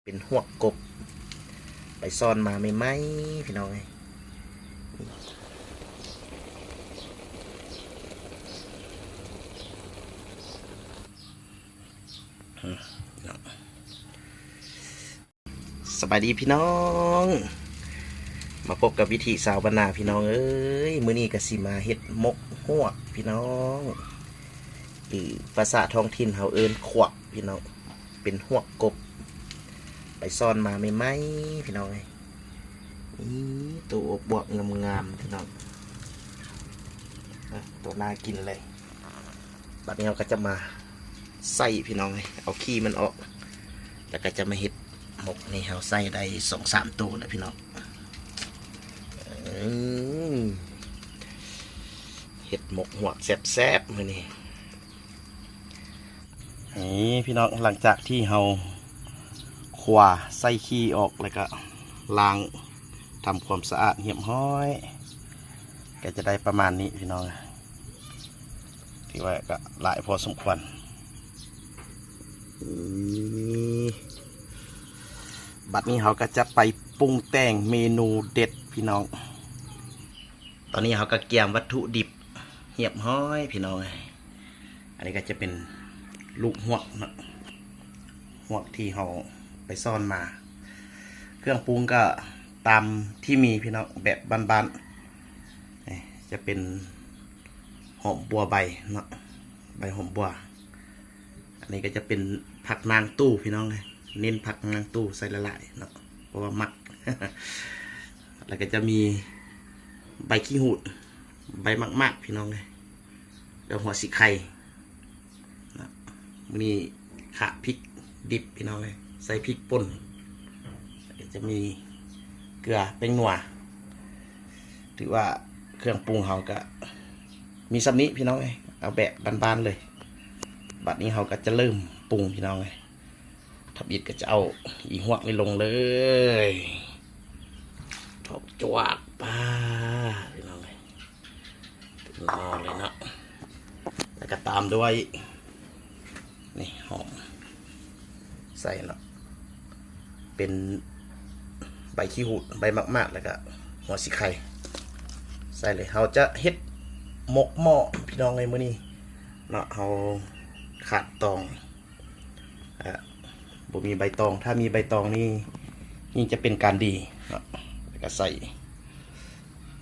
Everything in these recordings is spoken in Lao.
ເປັນຮວກກົບ ໄປຊ້ອນມາໃໝ່ໆ ພີ່ນ້ອງເອີຍ. ສະບາຍດີພີ່ນ້ອງ ມາພົບກັບວິຖີຊາວບ້ານນາພີ່ນ້ອງເອີຍ. ມື້ນີ້ກະຊິມາເຮັດໝົກຮວກພີ່ນ້ອງ ຫຼືພາສາທ້ອງຖິ່ນເຮົາເອີ້ນຂວກພີ່ນ້ອງ ເປັນຮວກກົບ ໄປຊ້ອນມາໃໝ່ໆ ພີ່ນ້ອງເອີຍ. ນີ້ ໂຕອວບໆງາມໆ ພີ່ນ້ອງ ອາ ໂຕໜ້າກິນເລີຍ. ບາດນີ້ເຮົາກະຈະມາໃສ່ພີ່ນ້ອງເອີຍ ເອົາຂີ້ມັນອອກ ແລ້ວກະຈະມາເຮັດໝົກນີ້. ເຮົາໃສ່ໄດ້ສອງສາມໂຕແລ້ວພີ່ນ້ອງ. ອື ເຮັດໝົກຮວກແຊບໆ ມື້ນີ້. ນີ້ພີ່ນ້ອງ ຫຼັງຈາກທີ່ເຮົາຂົ້ວໃສ່ຂີ້ອອກ ແລ້ວກະລ້າງທຳຄວາມສະອາດຮຽບຮ້ອຍ ກະຈະໄດ້ປະມານນີ້ພີ່ນ້ອງ. ຖືວ່າກະຫຼາຍພໍສົມຄວນ. ນີ້ ບາດນີ້ເຮົາກະຈະໄປປຸງແຕ່ງເມນູເດັດພີ່ນ້ອງ. ຕອນນີ້ເຮົາກະກຽມວັດຖຸດິບຮຽບຮ້ອຍພີ່ນ້ອງເອີຍ. ອັນນີ້ກະຈະເປັນລູກຮວກເນາະ ຮວກທີ່ເຮົາໄປຊ້ອນມາ. ເຄື່ອງປຸງກະຕາມທີ່ມີພີ່ນ້ອງ ແບບບ້ານໆ ຈະເປັນຫອມບົວໃບເນາະ ໃບຫອມບົວ. ອັນນີ້ກະຈະເປັນຜັກນາງຕູ້ພີ່ນ້ອງເອີຍ ເນັ້ນຜັກນາງຕູ້ໃສ່ຫຼາຍໆເນາະ ເພາະວ່າມັກ. ແລ້ວກະຈະມີໃບຂີ້ຫູດ ໃບໝາກໆ ພີ່ນ້ອງເອີຍ ແລ້ວຫົວສີໄຄເນາະ. ມື້ນີ້ຂາດພິກດິບພີ່ນ້ອງເອີຍ ໃສ່ພິກປົ່ນ ແລ້ວກະຈະມີເກືອ ແປ້ງນົວ. ຖືວ່າເຄື່ອງປຸງເຮົາກະມີສ່ຳນີ້ພີ່ນ້ອງເອີຍ ເອົາແບບບ້ານໆເລີຍ. ບາດນີ້ເຮົາກະຈະເລີ່ມປຸງພີ່ນ້ອງເອີຍ. ທຳອິດກະຈະເອົາອີຫວກນີ້ລົງເລີຍ ຖອກຈວກປາພີ່ນ້ອງເອີຍ ເຕັມໝໍ້ເລີຍເນາະ. ແລ້ວກະຕາມດ້ວຍ ນີ້ ຫອມ ໃສ່ເນາະ ເປັນໃບຂີ້ຫູດ ໃບໝາກໆ ແລ້ວກະຫົວສີໄຄ ໃສ່ເລີຍ. ເຮົາຈະເຮັດໝົກໝໍ້ພີ່ນ້ອງເອີຍ ມື້ນີ້ເນາະ ເຮົາຂາດຕອງ ອາ ບໍ່ມີໃບຕອງ ຖ້າມີໃບຕອງນີ້ ຍິ່ງຈະເປັນການດີເນາະ. ແລ້ວກະໃສ່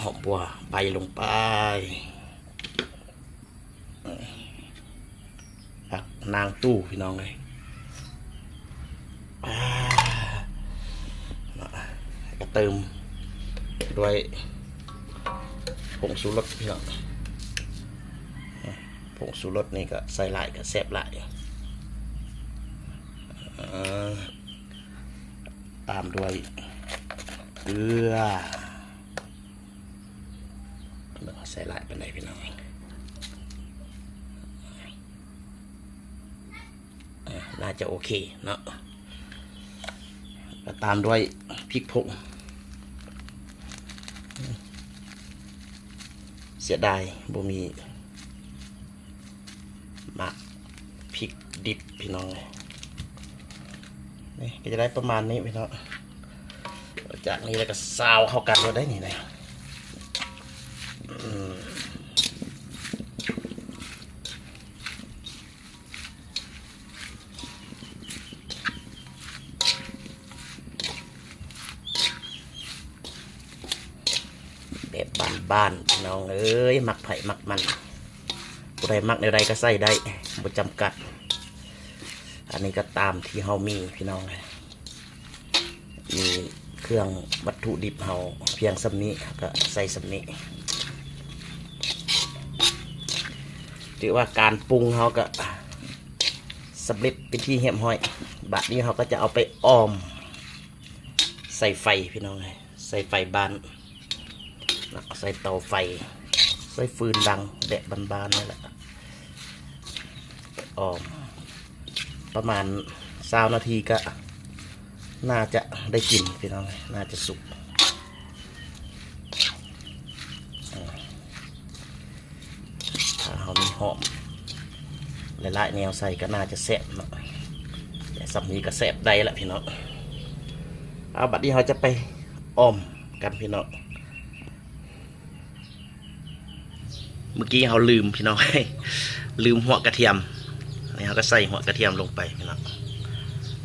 ຫອມບົວໃບລົງໄປ ຜັກນາງຕູ້ພີ່ນ້ອງເອີຍ ອາ ເນາະ. ແລ້ວກະເຕີມດ້ວຍ ຜົງຊູລົດພີ່ນ້ອງ ຜົງຊູລົດນີ້ກະໃສ່ຫຼາຍກະແຊບຫຼາຍ ອາ ຕາມດ້ວຍເກືອ ເບິ່ງວ່າໃສ່ຫຼາຍປານໃດພີ່ນ້ອງ. ອາ ໜ້າຈະໂອເຄເນາະ. ກະຕາມດ້ວຍພິກຜົງ ເສຍດາຍບໍ່ມີໝາກພິກດິບພີ່ນ້ອງເອີຍ. ນີ້ກະຈະໄດ້ປະມານນີ້ພີ່ນ້ອງ. ຈາກນີ້ແລ້ວກະຊາວເຂົ້າກັນໂລດໄດ໋ນີ້ນະ. ອືມ ແບບບ້ານໆ ພີ່ນ້ອງເອີຍ ມັກໃຜມັກມັນ ຜູ້ໃດມັກແນວໃດກະໃສ່ໄດ້ ບໍ່ຈຳກັດ. ອັນນີ້ກະຕາມທີ່ເຮົາມີພີ່ນ້ອງເອີຍ. ມີເຄື່ອງວັດຖຸດິບເຮົາພຽງສ່ຳນີ້ ກະໃສ່ສ່ຳນີ້. ຖືວ່າການປຸງເຮົາກະສຳເລັດເປັນທີ່ຮຽບຮ້ອຍ. ບາດນີ້ເຮົາກະຈະເອົາໄປອອມໃສ່ໄຟພີ່ນ້ອງເອີຍ ໃສ່ໄຟບ້ານ ໃສ່ເຕົາໄຟ ໃສ່ຟືນດັງແບບບ້ານໆນີ້ແຫຼະ. ອອມປະມານຊາວນາທີກະໜ້າຈະໄດ້ກິນພີ່ນ້ອງເອີຍ ໜ້າຈະສຸກ. ຖ້າເຮົາມີຫອມຫຼາຍໆແນວໃສ່ກະໜ້າຈະແຊບເນາະ. ແຕ່ສ່ຳນີ້ກະແຊບໄດ້ລະພີ່ນ້ອງ. ເອົາ ບັດນີ້ເຮົາຈະໄປອ່ອມກັນພີ່ນ້ອງ. ເມື່ອກີ້ເຮົາລືມພີ່ນ້ອງ ລືມຫົວກະທຽມ. ອັນນີ້ເຮົາກໍໃສ່ຫົວກະທຽມລົງໄປພີ່ນ້ອງ.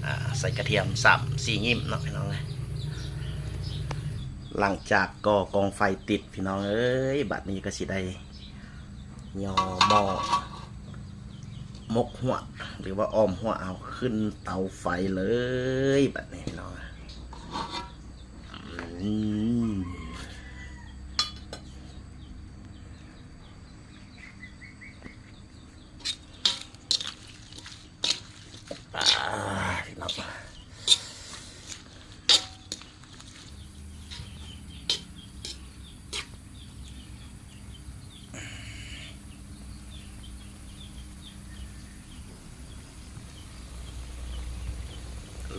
ອ່າ ໃສ່ກະທຽມສາມສີ່ຍິ້ມເນາະພີ່ນ້ອງເອີຍ. ຫຼັງຈາກກໍ່ກອງໄຟຕິດພີ່ນ້ອງເອີຍ ບັດນີ້ກໍຊິໄດ້ຍໍໝໍ້ໝົກຫົວ ຫຼືວ່າອ່ອມຫົວເອົາຂຶ້ນເຕົາໄຟເລີຍ ບັດນີ້ພີ່ນ້ອງ. ອືມ ອ່າ ພີ່ນ້ອງ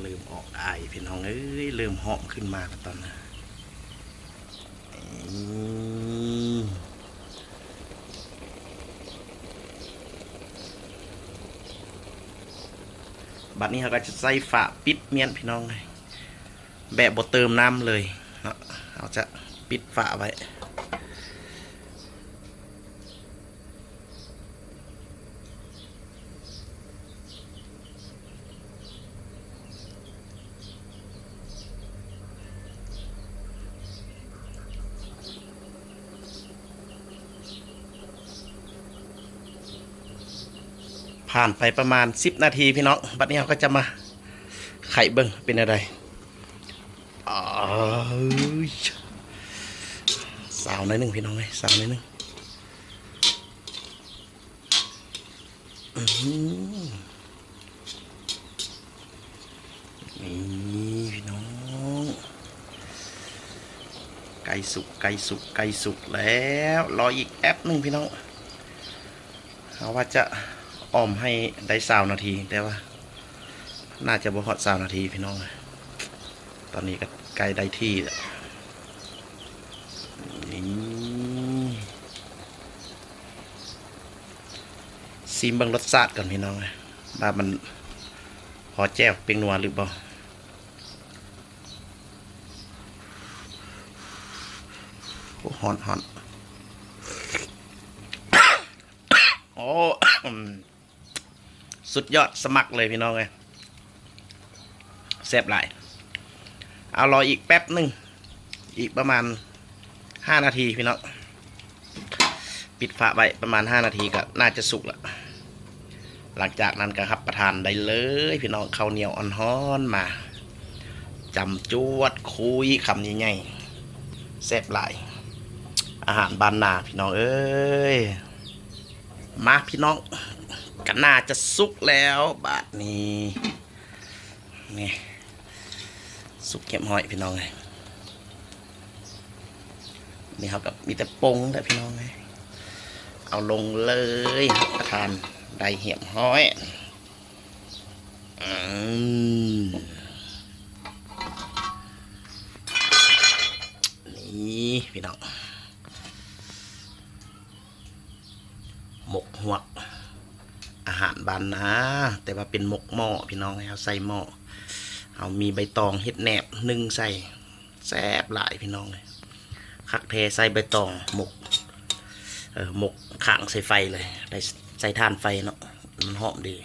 ເລີ່ມອອກອາຍພີ່ນ້ອງເອີຍ ເລີ່ມຫອມຂຶ້ນມາແລ້ວຕອນນີ້. ອືມ ບັດນີ້ເຮົາກໍຈະໃສ່ຝາປິດມ້ຽນພີ່ນ້ອງເອີຍ ແບບບໍ່ເຕີມນ້ຳເລີຍເນາະ. ເຮົາຈະປິດຝາໄວ້. ຜ່ານໄປປະມານສິບນາທີພີ່ນ້ອງ ບັດນີ້ເຮົາກໍຈະມາໄຂເບິ່ງເປັນແນວໃດ. ເອີຍ ຊາວໜ້ອຍໜຶ່ງພີ່ນ້ອງເອີຍ ຊາວໜ້ອຍໜຶ່ງ. ອືມ ນີ້ພີ່ນ້ອງ ໃກ້ສຸກ ໃກ້ສຸກ ໃກ້ສຸກແລ້ວ. ລໍອີກແປັບໜຶ່ງພີ່ນ້ອງ. ເຮົາວ່າຈະອ່ອມໃຫ້ໄດ້ຊາວນາທີ ແຕ່ວ່າໜ້າຈະບໍ່ຮອດຊາວນາທີພີ່ນ້ອງ. ຕອນນີ້ກໍໃກ້ໄດ້ທີ່ແລ້ວ. ນີ້ ຊີມເບິ່ງລົດຊາດກ່ອນພີ່ນ້ອງ ວ່າມັນພໍແຈ່ວເປັງນົວຫຼືບໍ່. ໂອ້ ຮ້ອນໆ ໂອ້ ສຸດຍອດສະໝັກເລີຍພີ່ນ້ອງເອີຍ ແຊບຫຼາຍ. ເອົາ ລໍອີກແປັບໜຶ່ງ ອີກປະມານຫ້ານາທີພີ່ນ້ອງ. ປິດຝາໄວ້ປະມານຫ້ານາທີກໍໜ້າຈະສຸກລະ. ຫຼັງຈາກນັ້ນກໍຮັບປະທານໄດ້ເລີຍພີ່ນ້ອງ ເຂົ້າໜຽວອ່ອນໆມາ ຈຳຈວດຄຸຍຄຳໃຫຍ່ໆ ແຊບຫຼາຍ ອາຫານບ້ານນາພີ່ນ້ອງເອີຍ. ມາພີ່ນ້ອງ ກໍໜ້າຈະສຸກແລ້ວບາດນີ້. ນີ້ ສຸກຮຽບຮ້ອຍພີ່ນ້ອງເອີຍ. ນີ້ເຮົາກໍມີແຕ່ປົງແຫຼະພີ່ນ້ອງເອີຍ ເອົາລົງເລີຍ ຮັບປະທານໄດ້ຮຽບຮ້ອຍ. ອືມ ນີ້ພີ່ນ້ອງ ໝົກຫວກ ອາຫານບ້ານນາ ແຕ່ວ່າເປັນໝົກໝໍ້ພີ່ນ້ອງເອີຍ. ເຮົາໃສ່ໝໍ້ ເຮົາມີໃບຕອງເຮັດແໜບໜຶ້ງໃສ່ ແຊບຫຼາຍພີ່ນ້ອງເອີຍ. ຄັກແທ້ ໃສ່ໃບຕອງໝົກ ເອີ ໝົກຄ້າງໃສ່ໄຟເລີຍ ໄດ້ໃສ່ຖ່ານໄຟເນາະ ມັນຫອມດີ.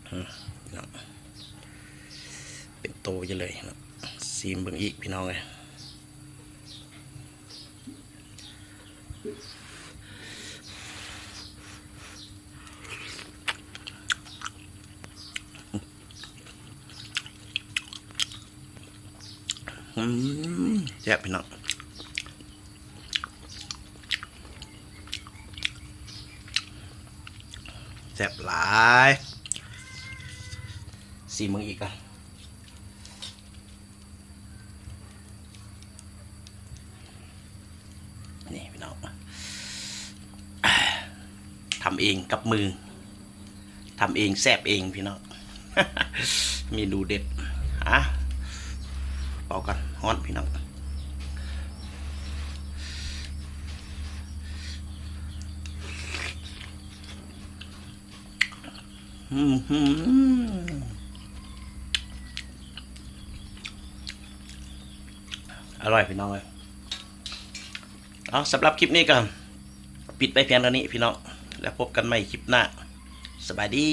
ອືມ ເນາະ ເປັນໂຕຢູ່ເລີຍເນາະ. ຊີມເບິ່ງອີກພີ່ນ້ອງເອີຍ. ອືມ ແຊບພີ່ນ້ອງ ແຊບຫຼາຍ. ຊີມເບິ່ງອີກກ່ອນ. ນີ້ພີ່ນ້ອງ ທຳເອງກັບມື ທຳເອງແຊບເອງພີ່ນ້ອງ ເມນູເດັດ. ອ່ະ ເປົ່າກ່ອນ ຮ້ອນພີ່ນ້ອງ. ອືມ ຫືມ ຫືມ ຫືມ. ອະລ່ອຍພີ່ນ້ອງເອີຍ. ເອົາ ສຳລັບຄລິບນີ້ກໍປິດໄວ້ພຽງເທົ່ານີ້ພີ່ນ້ອງ ແລ້ວພົບກັນໃໝ່ຄລິບໜ້າ. ສະບາຍດີ.